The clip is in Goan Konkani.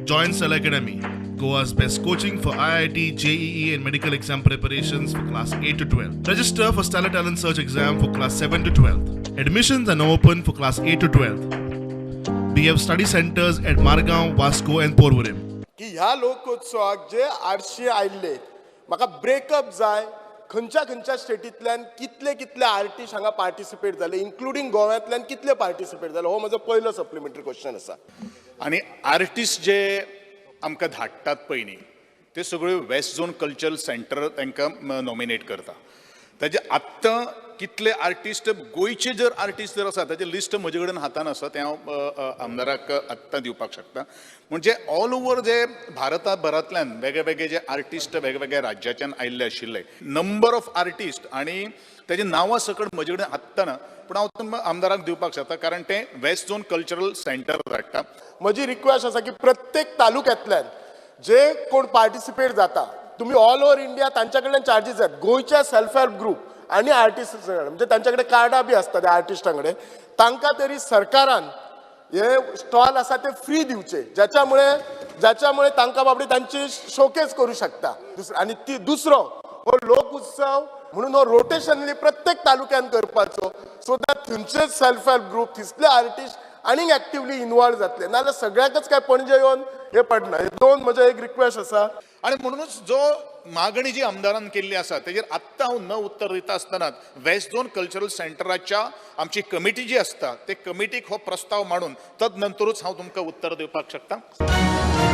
Join Stellar Academy, Goa's best coaching for IIT, JEE and medical exam preparations for class 8 to 12. Register for Stellar Talent Search exam for class 7 to 12. Admissions are now open for class 8 to 12. We have study centers at Margao, Vasco and Porvorim. की ह्या लोकोत्सवाक जे आरशी आयिल्ले म्हाका ब्रेकअप जाय, खंयच्या खंयच्या स्टेटींतल्यान कितले कितले आर्टिस्ट हांगा पार्टिसिपेट जाले, इन्क्लुडींग गोव्यांतल्यान कितले पार्टिसिपेट जाले, हो म्हजो पयलो सप्लिमेंटरी क्वेश्चन आसा. आनी आर्टिस्ट जे आमकां धाडटात पळय न्ही, ते सगळ्यो वेस्ट झोन कल्चरल सेंटर तांकां नॉमिनेट करता. ताजे आत्तां कितले आर्टिस्ट गोंयचे जर आर्टिस्ट जर आसा ताजें लिस्ट म्हजे कडेन हातान आसा, तें हांव आमदाराक आत्तां दिवपाक शकता. म्हणजे ऑल ओवर जे भारता भरांतल्यान वेगळे वेगळे जे आर्टिस्ट वेगळे वेगळ्या राज्याच्यान आयिल्ले आशिल्ले, नंबर ऑफ आर्टिस्ट आनी ताजी नांवां सकट म्हजे कडेन आत्तां ना, पूण हांव तुमकां आमदाराक दिवपाक शकता, कारण तें वेस्ट झोन कल्चरल सेंटर धाडटा. म्हजी रिक्वेस्ट आसा की प्रत्येक तालुक्यांतल्यान जे कोण पार्टिसिपेट जाता, तुमी ऑल ओवर इंडिया तांच्या कडल्यान चार्जीस जात, गोंयच्या सेल्फ हेल्प ग्रुप आनी आर्टिस्ट म्हणजे तांच्या कडेन कार्डां बी आसता त्या आर्टिस्टां कडेन, तांकां तरी सरकारान हे स्टॉल आसा ते फ्री दिवचे, ज्याच्यामुळे तांकां बाबडी तांची शोकेस करूं शकता. आनी ती दुसरो हो लोक उत्सव म्हणून हो रोटेशनली प्रत्येक तालुक्यान करपाचो, सो that थंयचे सेल्फ हेल्प ग्रुप थिसले आर्टिस्ट आनीक एक्टिवली इनवॉल्व जातले, नाजाल्यार सगळ्याकच काय पणजे येवन हे पडना. हे दोन म्हजे एक रिक्वेस्ट आसा. आनी म्हणूनच जो मागणी जी आमदारान केल्ली आसा तेजेर आत्तां हांव न उत्तर दिता आसतना वेस्ट झोन कल्चरल सेंटराच्या आमची कमिटी जी आसता ते कमिटीक हो प्रस्ताव मांडून तद नंतरूच हांव तुमकां उत्तर दिवपाक शकता.